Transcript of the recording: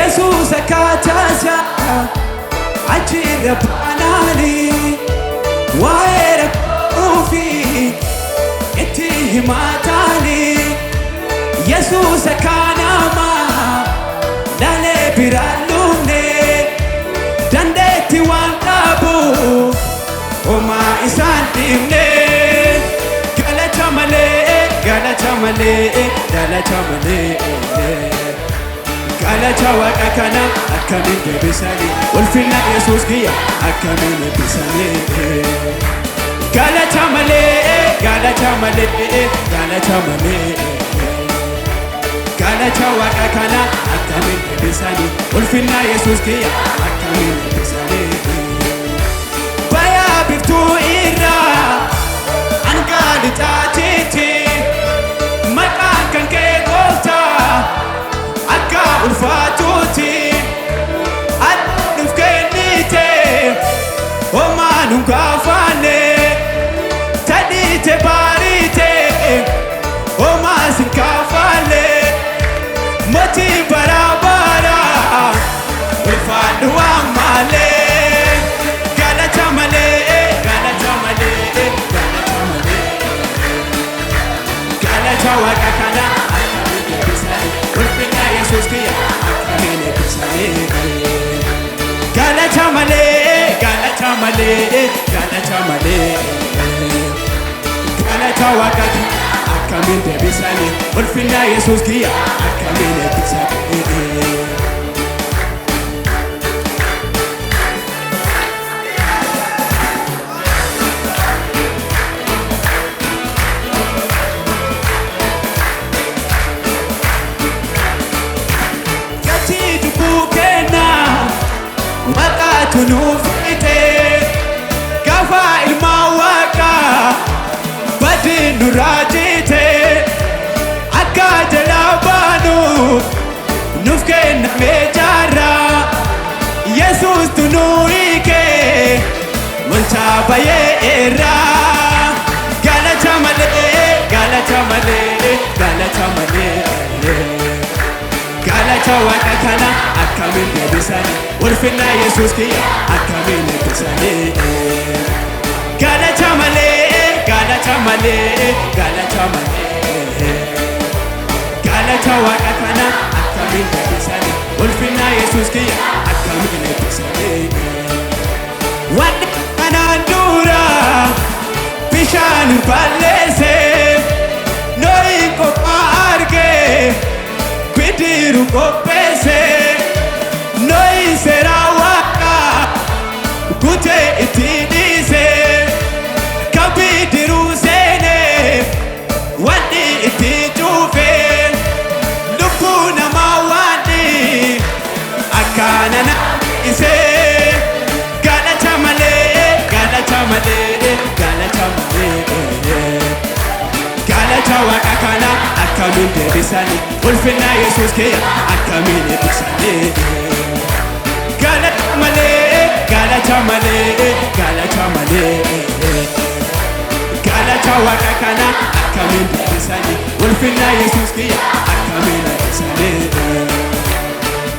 Yesuus akkaataa achirra baanaani waa'ee rakkoo fi itti himataani. Yesuus akka namaa laalee biraan dhufne, dandeetti waan qabu homaa isaan dhiibne. Galata malee, galata malee, galata malee. Galata Waaqa kana akkamiin deebisanii? Ulfina Yesuus kiyya akkamiin eebbisanii? Galata malee, galata malee, galata malee. Galata Waaqa kana akkamiin deebisanii? Ulfina Yesuus kiyya akkamiin eebbisanii? Bayaa biftuu irraa hanga lixaatiitti maqaan kan kee Gooftaa akka ulfaatuuti. Ati nuuf kennite, homaa nun gaafanne. Tadhiite baariite, homaa sin kaafalle. Mootii bara bara, ulfaadhu ammallee. Galata malee, galata malee, galata malee. Galata Waaqa kana akkamiin eebbisanii? Ulfina Yesuus kiyya akkamiin eebbisanii? Galata malee, galata malee, galata malee. Galata Waaqa kana akkamiin deebisanii? Ulfina Yesuus kiyya akkamiin eebbisanii? Gatii cubbuu kennaa Waaqaatu nuuf fixe, gaafa ilma Waaqaa badii nurraa jite. Akka jalaa baanuuf nuuf kennamee jaarraa. Yesuustu nu hiike wanta baay'ee. Galata malee, galata malee, galata malee. Galata Waaqa kana akkamiin deebisanii? Ulfina Yesuus kiyya akkamiin eebbisanii? Galata malee, galata malee, galata malee. Galata Waaqa kana akkamiin deebisanii? Ulfina Yesuus kiyya akkamiin eebbisanii? Wanni kanaan dura bishaan balleesse, Nohi qophaa argee bidiruu qopheesse. Nohi seera Waaqaa guutee itti dhiise, kan bidiruu seenee wanni itti cufe. Lubbuu namaa wanni akkana na ise. Galata malee, galata malee, galata malee. Galata Waaqa kana akkamiin deebisanii? Ulfina Yesuus kiyya akkamiin eebbisanii? Galata malee, galata malee, galata malee. Galata Waaqa kana akkamiin deebisanii? Ulfina Yesuus kiyya